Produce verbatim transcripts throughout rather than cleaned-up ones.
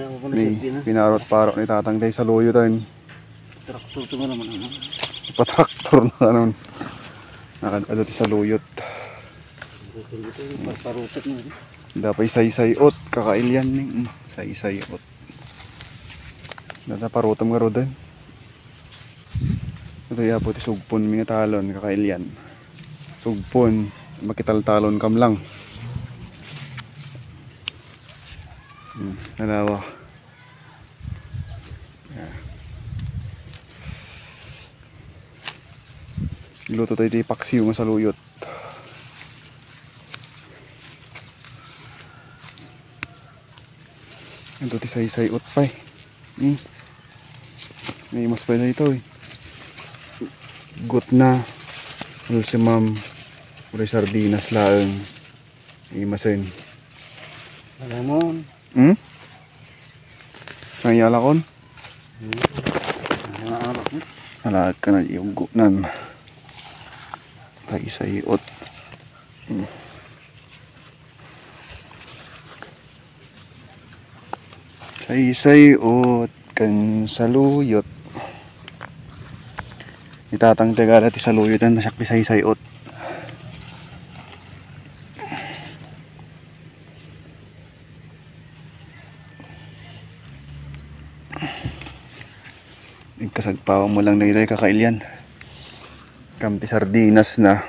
Ni, pinarot-parot ni Tatang ti saluyot, ay. Traktor to nga naman, ano? Patraktor na, ano? Nakad-, ano ti saluyot? Parutot na, ano? Dapay saysay-ot, kakailian ni. Mm, saysay-ot. Dada parutom nga roden. Ito ya po ti sugpon mi nga talon, kakailian. Sugpon, makitaltalon kam lang. Hmm, nalawa. Ya. Luto tayo ti paksiw nga saluyot. Ito ti saysay-ot pay. Hmm. May mas pay na ito, eh. Gutna. Alsimam. Uri sardinas laeng. Imasen. Alamon. Hmm? Sang iyalakon? Hmm. Ang alak, eh. Alaag ka na iyugo nan. Saysay-ot. Hmm. Saysay-ot ken saluyot. Ni Tatang ti agala ti saluyot, ta siak ti saysay-ot. Igkasagpawan mo lang daytoy, kakailian. Kam ti sardinas na.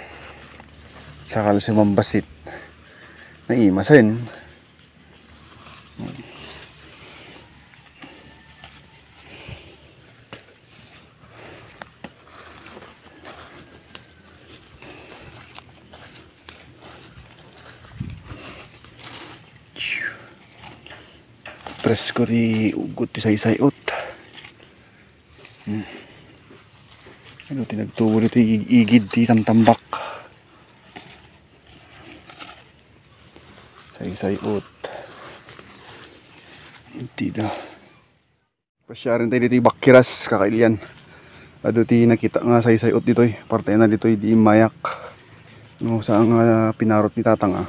Sakal si mambasit. Naimasen. Presko ti ugot ti saysay-ot. Hmm. Ano ti nagtubo ditoy ig-, igid ti tamtambak? Saysay-ot. Iti da. Pasiaren tayo ditoy Bakiras, kakailian. Adu ti nakita nga saysay-ot ditoy. Parte na ditoy di mayak. No, saan nga pinarot ni Tatang, ah.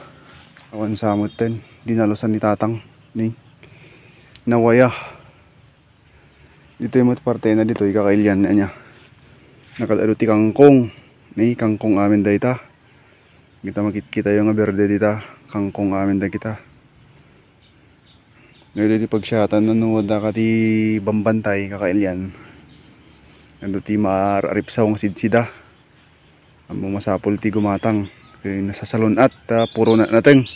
Awan sa mo ten. Dinalusan ni Tatang. Ni. Nawaya. Ditoy met parte na ditoy, kakailian na niya. Nakal-adu ti kangkong. Ni, kangkong amin dayta. Kita makitkita yo nga berde dita, kangkong amin dagita. Daytoy ti pagsiatan no adda ka ti bambantay, kakailian. Adu ti maaripsaw nga sidsida. Ammo masapul ti gumatang. Kay nasasalun-at, ta puro na nateng.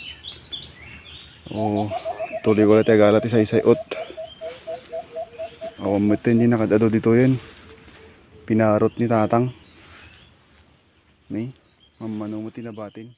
O, tuloy ko la ti agala ti saysay-ot. Awan met ti nakad-adu ditoyen. Pinarot ni Tatang. Ni, mammano mo ti nabatin.